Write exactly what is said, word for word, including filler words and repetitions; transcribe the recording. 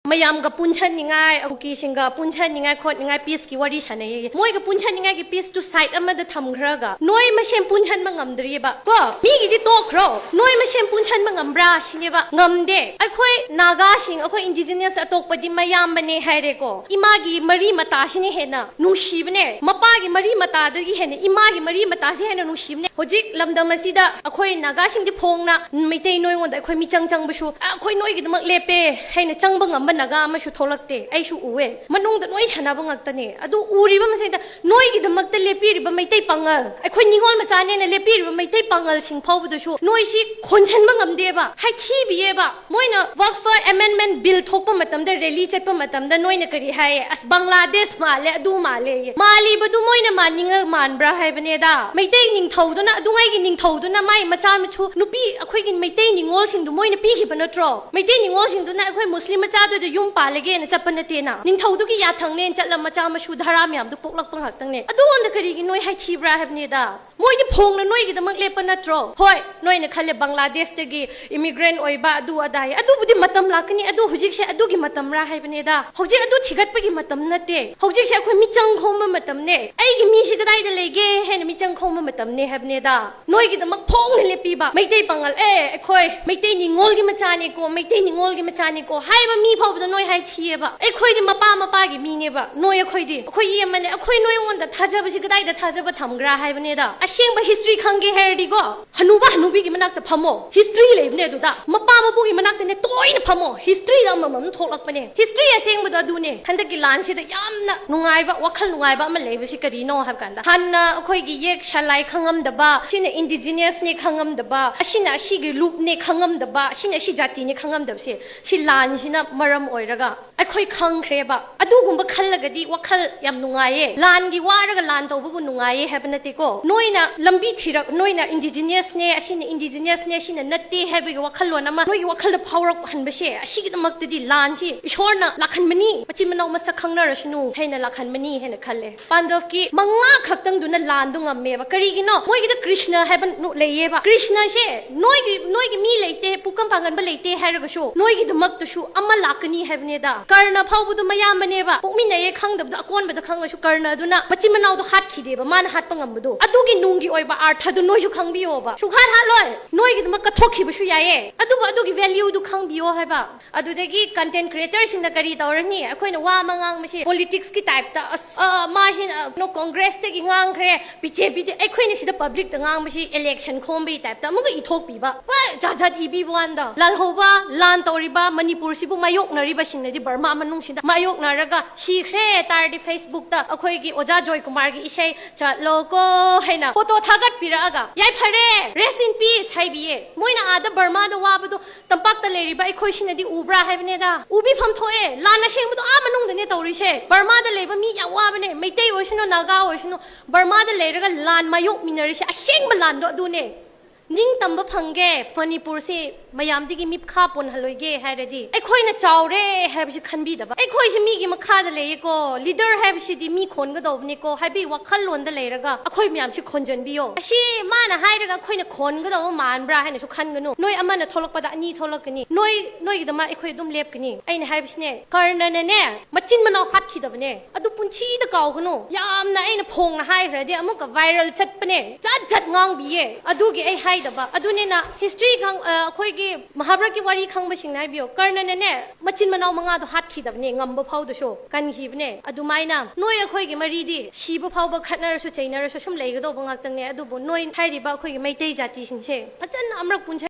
ꯃꯌꯥꯝꯒ ꯄꯨꯟꯁꯟꯅꯤꯡꯉꯥꯏ, ꯀꯨꯀꯤꯁꯤꯡꯒ ꯄꯨꯟꯁꯟꯅꯤꯡꯉꯥꯏ ꯈꯣꯠꯅꯤꯡꯉꯥꯏ peace ꯀꯤ ꯋꯥꯔꯤ ꯁꯥꯟꯅꯩꯌꯦ꯫ ꯃꯣꯏꯒ ꯄꯨꯟꯁꯟꯅꯤꯡꯉꯥꯏꯒꯤ peace ꯇꯨ side ꯑꯃꯗ ꯊꯝꯈ꯭ꯔꯒ ꯅꯣꯏ ꯃꯁꯦꯟ ꯄꯨꯟꯁꯟꯕ ꯉꯝꯗ꯭ꯔꯤꯕ ꯀꯣ? ꯃꯤꯒꯤꯗꯤ ꯇꯣꯛꯈ꯭ꯔꯣ, ꯅꯣꯏ ꯃꯁꯦꯟ ꯄꯨꯟꯁꯟꯕ ꯉꯝꯕ꯭ꯔꯥ ꯁꯤꯅꯦꯕ꯫ ꯉꯝꯗꯦ꯫ ꯑꯩꯈꯣꯏ ꯅꯥꯒꯥꯁꯤꯡ, ꯑꯩꯈꯣꯏ indigenous ꯑꯇꯣꯞꯄꯗꯤ ꯃꯌꯥꯝꯕꯅꯦ ꯍꯥꯏꯔꯦꯀꯣ, ꯏꯃꯥꯒꯤ ꯃꯔꯤ ꯃꯇꯥꯁꯤꯅ ꯍꯦꯟꯅ ꯅꯨꯡꯁꯤꯕꯅꯦ꯫ ꯃꯄꯥꯒꯤ ꯃꯔꯤ ꯃꯇꯥꯗꯒꯤ ꯍꯦꯟꯅ ꯏꯃꯥꯒꯤ ꯃꯔꯤ ꯃꯇꯥꯁꯤ ꯍꯦꯟꯅ ꯅꯨꯡꯁꯤꯕꯅꯦ꯫ ꯍꯧꯖꯤꯛ ꯂꯝꯗꯝ ꯑꯁꯤꯗ ꯑꯩꯈꯣꯏ ꯅꯥꯒꯥꯁꯤꯡꯗꯤ ꯐꯣꯡꯅ ꯃꯩꯇꯩ ꯅꯣꯏꯉꯣꯟꯗ ꯑꯩꯈꯣꯏ ꯃꯤꯆꯪ ꯆꯪꯕꯁꯨ, "ꯑ, ꯑꯩꯈꯣꯏ ꯅꯣꯏꯒꯤꯗꯃꯛ ꯂꯦꯞꯄꯦ" ꯍꯥꯏꯅ ꯆꯪꯕ ꯉꯝꯕ ꯅꯥꯒꯥ ꯑꯃꯁꯨ ꯊꯣꯛꯂꯛꯇꯦ꯫ ꯑꯩꯁꯨ ꯎꯑꯦ꯫ ꯃꯅꯨꯡꯗ ꯅꯣꯏ ꯁꯥꯟꯅꯕ ꯉꯥꯛꯇꯅꯦ꯫ ꯑꯗꯨ ꯎꯔꯤꯕ ꯃꯁꯤꯗ ꯅꯣꯏꯒꯤꯗꯃꯛꯇ ꯂꯦꯞꯄꯤꯔꯤꯕ ꯃꯩꯇꯩ ꯄꯥꯉꯜ, ꯑꯩꯈꯣꯏ ꯅꯤꯉꯣꯜ ꯃꯆꯥꯅꯦꯅ ꯂꯦꯞꯄꯤꯔꯤꯕ ꯃꯩꯇꯩ ꯄꯥꯉꯜꯁꯤꯡ ꯐꯥꯎꯕꯗꯁꯨ ꯅꯣꯏꯁꯤ ꯈꯣꯟꯁꯟꯕ ꯉꯝꯗꯦꯕ, ꯍꯥꯏꯊꯤꯕꯤꯌꯦꯕ꯫ ꯃꯣꯏꯅ Waqf Amendment Bill ꯊꯣꯛꯄ ꯃꯇꯝꯗ, rally ꯆꯠꯄ ꯃꯇꯝꯗ ꯅꯣꯏꯅ ꯀꯔꯤ ꯍꯥꯏꯌꯦ? "ꯑꯁ, ꯕꯪꯒ꯭ꯂꯥꯗꯦꯁ ꯃꯥꯜꯂꯦ, ꯑꯗꯨ ꯃꯥꯜꯂꯦ" ꯌꯦ꯫ ꯃꯥꯜꯂꯤꯕꯗꯨ ꯃꯣꯏꯅ ꯃꯥꯟꯅꯤꯡꯉ ꯃꯥꯟꯕ꯭ꯔꯥ ꯍꯥꯏꯕꯅꯦꯗ꯫ ꯃꯩꯇꯩ ꯅꯤꯡꯊꯧꯗꯨꯅ, ꯑꯗꯨꯉꯩꯒꯤ ꯅꯤꯡꯊꯧꯗꯨꯅ ꯃꯥꯏ ꯃꯆꯥ ꯃꯁꯨ ꯅꯨꯄꯤ, ꯑꯩꯈꯣꯏꯒꯤ ꯃꯩꯇꯩ ꯅꯤꯉꯣꯜꯁꯤꯡꯗꯨ ꯃꯣꯏꯅ ꯄꯤꯈꯤꯕ ꯅꯠꯇ꯭ꯔꯣ? ꯃꯩꯇꯩ ꯅꯤꯉꯣꯜꯁꯤꯡꯗꯨꯅ ꯑꯩꯈꯣꯏ ꯃꯨꯁꯂꯤꯝ ꯃꯆꯥꯗꯨꯗ ꯌꯨꯝ ꯄꯥꯜꯂꯒꯦꯅ ꯆꯠꯄ ꯅꯠꯇꯦꯅ꯫ ꯅꯤꯡꯊꯧꯗꯨꯒꯤ ꯌꯥꯊꯪꯅꯦꯅ ꯆꯠꯂ ꯃꯆꯥ ꯃꯁꯨ ꯙꯔꯥ ꯃꯌꯥꯝꯗꯨ ꯄꯣꯛꯂꯛꯄ ꯉꯥꯛꯇꯪꯅꯦ꯫ ꯑꯗꯨꯉꯣꯟꯗ ꯀꯔꯤꯒꯤ ꯅꯣꯏ ꯍꯥꯏꯊꯤꯕ꯭ꯔꯥ ꯍꯥꯏꯕꯅꯤꯗ꯫ ꯃꯣꯏꯗꯤ ꯐꯣꯡꯅ ꯅꯣꯏꯒꯤꯗꯃꯛ ꯂꯦꯞꯄ ꯅꯠꯇ꯭ꯔꯣ? ꯍꯣꯏ, ꯅꯣꯏꯅ ꯈꯜꯂꯦ ꯕꯪꯒ꯭ꯂꯥꯗꯦꯁꯇꯒꯤ immigrant ꯑꯣꯏꯕ ꯑꯗꯨ ꯑꯗꯥ ꯍꯥꯏ꯫ ꯑꯗꯨꯕꯨꯗꯤ ꯃꯇꯝ ꯂꯥꯛꯀꯅꯤ꯫ ꯑꯗꯨ ꯍꯧꯖꯤꯛꯁꯦ ꯑꯗꯨꯒꯤ ꯃꯇꯝꯔꯥ ꯍꯥꯏꯕꯅꯦꯗ꯫ ꯍꯧꯖꯤꯛ ꯑꯗꯨ ꯊꯤꯒꯠꯄꯒꯤ ꯃꯇꯝ ꯅꯠꯇꯦ꯫ ꯍꯧꯖꯤꯛꯁꯦ ꯑꯩꯈꯣꯏ ꯃꯤꯆꯪ ꯈꯣꯝꯕ ꯃꯇꯝꯅꯦ꯫ "ꯑꯩꯒꯤ ꯃꯤꯁꯦ ꯀꯗꯥꯏꯗ ꯂꯩꯒꯦ?" ꯍꯥꯏꯅ ꯃꯤꯆꯪ ꯈꯣꯝꯕ ꯃꯇꯝꯅꯦ ꯍꯥꯏꯕꯅꯦꯗ꯫ ꯅꯣꯏꯒꯤꯗꯃꯛ ꯐꯣꯡꯅ ꯂꯦꯞꯄꯤꯕ ꯃꯩꯇꯩ ꯄꯥꯉꯜ, "ꯑꯦ, ꯑꯩꯈꯣꯏ ꯃꯩꯇꯩ ꯅꯤꯉꯣꯜꯒꯤ ꯃꯆꯥꯅꯤꯀꯣ, ꯃꯩꯇꯩ ꯅꯤꯉꯣꯜꯒꯤ ꯃꯆꯥꯅꯤꯀꯣ" ꯍꯥꯏꯕ ꯃꯤ ꯐꯥꯎꯕꯗ ꯅꯣꯏ ꯍꯥꯏꯊꯤꯌꯦꯕ꯫ ꯑꯩꯈꯣꯏꯗꯤ ꯃꯄꯥ ꯃꯄꯥꯒꯤ ꯃꯤꯅꯦꯕ꯫ ꯅꯣꯏ ꯑꯩꯈꯣꯏꯗꯤ, ꯑꯩꯈꯣꯏ ꯏ ꯑꯃꯅꯦ꯫ ꯑꯩꯈꯣꯏ ꯅꯣꯏꯉꯣꯟꯗ ꯊꯥꯖꯕꯁꯤ ꯀꯗꯥꯏꯗ ꯊꯥꯖꯕ ꯊꯝꯒ꯭ꯔꯥ ꯍꯥꯏꯕꯅꯦꯗ꯫ ꯑꯁꯦꯡꯕ history ꯈꯪꯒꯦ ꯍꯥꯏꯔꯗꯤꯀꯣ, ꯍꯅꯨꯕ ꯍꯅꯨꯕꯤꯒꯤ ꯃꯅꯥꯛꯇ ꯐꯝꯃꯣ꯫ History ꯂꯩꯕꯅꯦ ꯑꯗꯨꯗ꯫ ꯃꯄꯥ ꯃꯄꯨꯒꯤ ꯃꯅꯥꯛꯇꯅꯦ ꯇꯣꯏꯅ ꯐꯝꯃꯣ꯫ History ꯗ ꯑꯃꯃꯝ ꯊꯣꯛꯂꯛꯄꯅꯦ꯫ History ꯑꯁꯦꯡꯕꯗꯣ ꯑꯗꯨꯅꯦ꯫ ꯍꯟꯗꯛꯀꯤ ꯂꯥꯟꯁꯤꯗ ꯌꯥꯝꯅ ꯅꯨꯡꯉꯥꯏꯕ, ꯋꯥꯈꯜ ꯅꯨꯡꯉꯥꯏꯕ ꯑꯃ ꯂꯩꯕꯁꯤ ꯀꯔꯤꯅꯣ ꯍꯥꯏꯕ ꯀꯥꯟꯗ, ꯍꯥꯟꯅ ꯑꯩꯈꯣꯏꯒꯤ ꯌꯦꯛ ꯁꯂꯥꯏ ꯈꯪꯉꯝꯗꯕ, ꯁꯤꯅ indigenous ꯅꯦ ꯈꯪꯉꯝꯗꯕ, ꯑꯁꯤꯅ ꯑꯁꯤꯒꯤ ꯂꯨꯞꯅꯦ ꯈꯪꯉꯝꯗꯕ, ꯑꯁꯤꯅ ꯑꯁꯤ ꯖꯥꯇꯤꯅꯦ ꯈꯪꯉꯝꯗꯕꯁꯦ, ꯁꯤ ꯂꯥꯟꯁꯤꯅ ꯃꯔꯝ ꯑꯣꯏꯔꯒ ꯑꯩꯈꯣꯏ ꯈꯪꯈ꯭ꯔꯦꯕ꯫ ꯑꯗꯨꯒꯨꯝꯕ ꯈꯜꯂꯒꯗꯤ ꯋꯥꯈꯜ ꯌꯥꯝ ꯅꯨꯡꯉꯥꯏꯌꯦ꯫ ꯂꯥꯟꯒꯤ ꯋꯥꯔꯒ ꯂꯥꯟ ꯇꯧꯕꯕꯨ ꯅꯨꯡꯉꯥꯏꯌꯦ ꯍꯥꯏꯕ ꯅꯠꯇꯦꯀꯣ꯫ ꯅꯣꯏꯅ ꯂꯝꯕꯤ ꯊꯤꯔꯛ ꯅꯣꯏꯅ indigenousꯅꯦ, ꯑꯁꯤꯅ indigenousꯅꯦ, ꯑꯁꯤꯅ ꯅꯠꯇꯦ ꯍꯥꯏꯕꯒꯤ ꯋꯥꯈꯜꯂꯣꯟ ꯑꯃ ꯅꯣꯏꯒꯤ ꯋꯥꯈꯜꯗ ꯐꯥꯎꯔꯛꯍꯟꯕꯁꯦ, ꯑꯁꯤꯒꯤꯗꯃꯛꯇꯗꯤ ꯂꯥꯟꯁꯤ ꯏꯁꯣꯔꯅ ꯂꯥꯛꯍꯟꯕꯅꯤ, ꯃꯆꯤꯟ ꯃꯅꯥꯎ ꯃꯁꯛ ꯈꯪꯅꯔꯁꯅꯨ ꯍꯥꯏꯅ ꯂꯥꯛꯍꯟꯕꯅꯤ ꯍꯥꯏꯅ ꯈꯜꯂꯦ꯫ ꯄꯥꯟꯗꯕꯀꯤ ꯃꯉꯥ ꯈꯛꯇꯪꯗꯨꯅ ꯂꯥꯟꯗꯣ ꯉꯝꯃꯦꯕ꯫ ꯀꯔꯤꯒꯤꯅꯣ? ꯃꯣꯏꯒꯤꯗ ꯀ꯭ꯔꯤꯁꯅ ꯍꯥꯏꯕ ꯅꯨ- ꯂꯩꯌꯦꯕ꯫ ꯀ꯭ꯔꯤꯁꯅꯁꯦ ꯅꯣꯏꯒꯤ ꯅꯣꯏꯒꯤ ꯃꯤ ꯂꯩꯇꯦ, ꯄꯨꯀꯝ ꯄꯥꯡꯒꯟꯕ ꯂꯩꯇꯦ ꯍꯥꯏꯔꯒꯁꯨ ꯅꯣꯏꯒꯤꯗꯃꯛꯇꯁꯨ ꯑꯃ ꯂꯥꯛꯀꯅꯤ ꯍꯥꯏꯕꯅꯦꯗ꯫ ꯀꯔꯅ ꯐꯥꯎꯕꯗꯣ ꯃꯌꯥꯝꯕꯅꯦꯕ, ꯄꯣꯛꯃꯤꯟꯅꯩꯌꯦ ꯈꯪꯗꯕꯗꯣ ꯑꯀꯣꯟꯕꯗ ꯈꯪꯉꯁꯨ ꯀꯔꯅ ꯑꯗꯨꯅ ꯃꯆꯤꯟ ꯃꯅꯥꯎꯗꯣ ꯍꯥꯠꯈꯤꯗꯦꯕ, ꯃꯥꯅ ꯍꯥꯠꯄ ꯉꯝꯕꯗꯣ꯫ ꯑꯗꯨꯒꯤ ꯅꯨꯡꯒꯤ ꯑꯣꯏꯕ ꯑꯥꯔꯊꯗꯨ ꯅꯣꯏꯁꯨ ꯈꯪꯕꯤꯌꯣꯕ꯫ ꯁꯨꯡꯍꯥꯠ ꯍꯥꯠꯂꯣꯏ꯫ ꯅꯣꯏꯒꯤꯗꯃꯛ ꯀꯠꯊꯣꯛꯈꯤꯕꯁꯨ ꯌꯥꯏꯌꯦ, ꯑꯗꯨꯕꯨ ꯑꯗꯨꯒꯤ valueꯗꯨ ꯈꯪꯕꯤꯌꯣ ꯍꯥꯏꯕ꯫ ꯑꯗꯨꯗꯒꯤ content creatorꯁꯤꯡꯅ ꯀꯔꯤ ꯇꯧꯔꯅꯤ? ꯑꯩꯈꯣꯏꯅ ꯋꯥ ꯑꯃ ꯉꯥꯡꯕꯁꯦ politicsꯀꯤ typeꯇ, "ꯑꯁ, ꯑ, ꯃꯥꯁꯤ, ꯑ, ꯀꯩꯅꯣ, Congressꯇꯒꯤ ꯉꯥꯡꯈ꯭ꯔꯦ, BJPꯗ", ꯑꯩꯈꯣꯏꯅ ꯁꯤꯗ publicꯇ ꯉꯥꯡꯕꯁꯤ election ꯈꯣꯝꯕꯒꯤ typeꯇ ꯑꯃꯨꯛꯀ ꯏꯊꯣꯛꯄꯤꯕ꯫ ꯍꯣꯏ, ꯖꯥꯠ ꯖꯥꯠ ꯏꯕꯤꯕ ꯋꯥꯅꯤꯗ꯫ ꯂꯥꯜꯍꯧꯕ, ꯂꯥꯟ ꯇꯧꯔꯤꯕ ꯃꯅꯤꯄꯨꯔꯁꯤꯕꯨ ꯃꯥꯌꯣꯛꯅꯔꯤꯕꯁꯤꯡꯅꯗꯤ ꯕꯔꯃꯥ ꯃꯅꯨꯡꯁꯤꯗ ꯃꯥꯌꯣꯛꯅꯔꯒ ꯁꯤꯈ꯭ꯔꯦ ꯇꯥꯔꯗꯤ Facebookꯇ ꯑꯩꯈꯣꯏꯒꯤ ꯑꯣꯖꯥ ꯖꯣꯏꯀꯨꯃꯥꯔꯒꯤ ꯏꯁꯩ "ꯆꯠꯂꯣꯀꯣ" ꯍꯥꯏꯅ photo ꯊꯥꯒꯠꯄꯤꯔꯛꯑꯒ, "ꯌꯥꯏꯐꯔꯦ, rest in peace" ꯍꯥꯏꯕꯤꯌꯦ꯫ ꯃꯣꯏꯅ ꯑꯥꯗ ꯕꯔꯃꯥꯗ ꯋꯥꯕꯗꯣ ꯇꯝꯄꯥꯛꯇ ꯂꯩꯔꯤꯕ ꯑꯩꯈꯣꯏꯁꯤꯅꯗꯤ ꯎꯕ꯭ꯔꯥ ꯍꯥꯏꯕꯅꯦꯗ꯫ ꯎꯕꯤꯐꯝ ꯊꯣꯛꯑꯦ꯫ ꯂꯥꯟ ꯑꯁꯦꯡꯕꯗꯣ ꯑꯥ ꯃꯅꯨꯡꯗꯅꯦ ꯇꯧꯔꯤꯁꯦ꯫ ꯕꯔꯃꯥꯗ ꯂꯩꯕ ꯃꯤ ꯌꯥꯝ ꯋꯥꯕꯅꯦ꯫ ꯃꯩꯇꯩ ꯑꯣꯏꯁꯅꯨ, ꯅꯥꯒꯥ ꯑꯣꯏꯁꯅꯨ, ꯕꯔꯃꯥꯗ ꯂꯩꯔꯒ ꯂꯥꯟ ꯃꯥꯌꯣꯛꯃꯤꯟꯅꯔꯤꯁꯦ, ꯑꯁꯦꯡꯕ ꯂꯥꯟꯗꯣ ꯑꯗꯨꯅꯦ꯫ ꯅꯤꯡꯇꯝꯕ ꯐꯪꯒꯦ, ꯃꯅꯤꯄꯨꯔꯁꯤ ꯃꯌꯥꯝꯗꯒꯤ ꯃꯤꯈꯥ ꯄꯣꯟꯍꯜꯂꯣꯏꯒꯦ ꯍꯥꯏꯔꯗꯤ ꯑꯩꯈꯣꯏꯅ ꯆꯥꯎꯔꯦ ꯍꯥꯏꯕꯁꯤ ꯈꯟꯕꯤꯗꯕ꯫ ꯑꯩꯈꯣꯏꯁꯤ ꯃꯤꯒꯤ ꯃꯈꯥꯗ ꯂꯩꯌꯦꯀꯣ, leader ꯍꯥꯏꯕꯁꯤꯗꯤ ꯃꯤ ꯈꯣꯟꯒꯗꯧꯕꯅꯤꯀꯣ ꯍꯥꯏꯕꯒꯤ ꯋꯥꯈꯜꯂꯣꯟꯗ ꯂꯩꯔꯒ ꯑꯩꯈꯣꯏ ꯃꯌꯥꯝꯁꯤ ꯈꯣꯟꯖꯟꯕꯤꯌꯣ꯫ ꯑꯁꯤ ꯃꯥꯅ ꯍꯥꯏꯔꯒ ꯑꯩꯈꯣꯏꯅ ꯈꯣꯟꯒꯗꯧꯕ ꯃꯥꯟꯕ꯭ꯔꯥ ꯍꯥꯏꯅꯁꯨ ꯈꯟꯒꯅꯨ꯫ ꯅꯣꯏ ꯑꯃꯅ ꯊꯣꯛꯂꯛꯄꯗ ꯑꯅꯤ ꯊꯣꯛꯂꯛꯀꯅꯤ꯫ ꯅꯣꯏ, ꯅꯣꯏꯒꯤꯗꯃꯛ ꯑꯩꯈꯣꯏ ꯑꯗꯨꯝ ꯂꯦꯞꯀꯅꯤ꯫ ꯑꯩꯅ ꯍꯥꯏꯕꯁꯤꯅꯦ, ꯀꯔꯅꯅꯅꯦ, ꯃꯆꯤꯟ ꯃꯅꯥꯎ ꯍꯥꯠꯈꯤꯗꯕꯅꯦ꯫ ꯑꯗꯨ ꯄꯨꯟꯁꯤꯗ ꯀꯥꯎꯒꯅꯨ꯫ ꯌꯥꯝꯅ ꯑꯩꯅ ꯐꯣꯡꯅ ꯍꯥꯏꯈ꯭ꯔꯗꯤ ꯑꯃꯨꯛꯀ viral ꯆꯠꯄꯅꯦ꯫ ꯖꯥꯠ ꯖꯥꯠ ꯉꯥꯡꯕꯤꯌꯦ꯫ ꯑꯗꯨꯒꯤ ꯑꯩ ꯍꯥꯏꯗꯕ꯫ ꯑꯗꯨꯅꯤꯅ history ꯈꯪ-, ꯑ, ꯑꯩꯈꯣꯏꯒꯤ ꯃꯍꯥꯚꯥꯔꯠꯀꯤ ꯋꯥꯔꯤ ꯈꯪꯕꯁꯤꯡꯅ ꯍꯥꯏꯕꯤꯌꯣ꯫ ꯀꯔꯅꯅꯅꯦ, ꯃꯆꯤꯟ ꯃꯅꯥꯎ ꯃꯉꯥꯗꯣ ꯍꯥꯠꯈꯤꯗꯕꯅꯦ, ꯉꯝꯕ ꯐꯥꯎꯗꯁꯨ ꯀꯟꯈꯤꯕꯅꯦ꯫ ꯑꯗꯨꯃꯥꯏꯅ ꯅꯣꯏ ꯑꯩꯈꯣꯏꯒꯤ ꯃꯔꯤꯗꯤ ꯁꯤꯕ ꯐꯥꯎꯕ ꯈꯠꯅꯔꯁꯨ ꯆꯩꯅꯔꯁꯨ ꯁꯨꯝ ꯂꯩꯒꯗꯧꯕ ꯉꯥꯛꯇꯪꯅꯦ꯫ ꯑꯗꯨꯕꯨ ꯅꯣꯏ ꯍꯥꯏꯔꯤꯕ ꯑꯩꯈꯣꯏꯒꯤ ꯃꯩꯇꯩ ꯖꯥꯇꯤꯁꯤꯡꯁꯦ ꯐꯖꯅ ꯑꯃꯔꯛ ꯄꯨꯟꯁꯤꯟ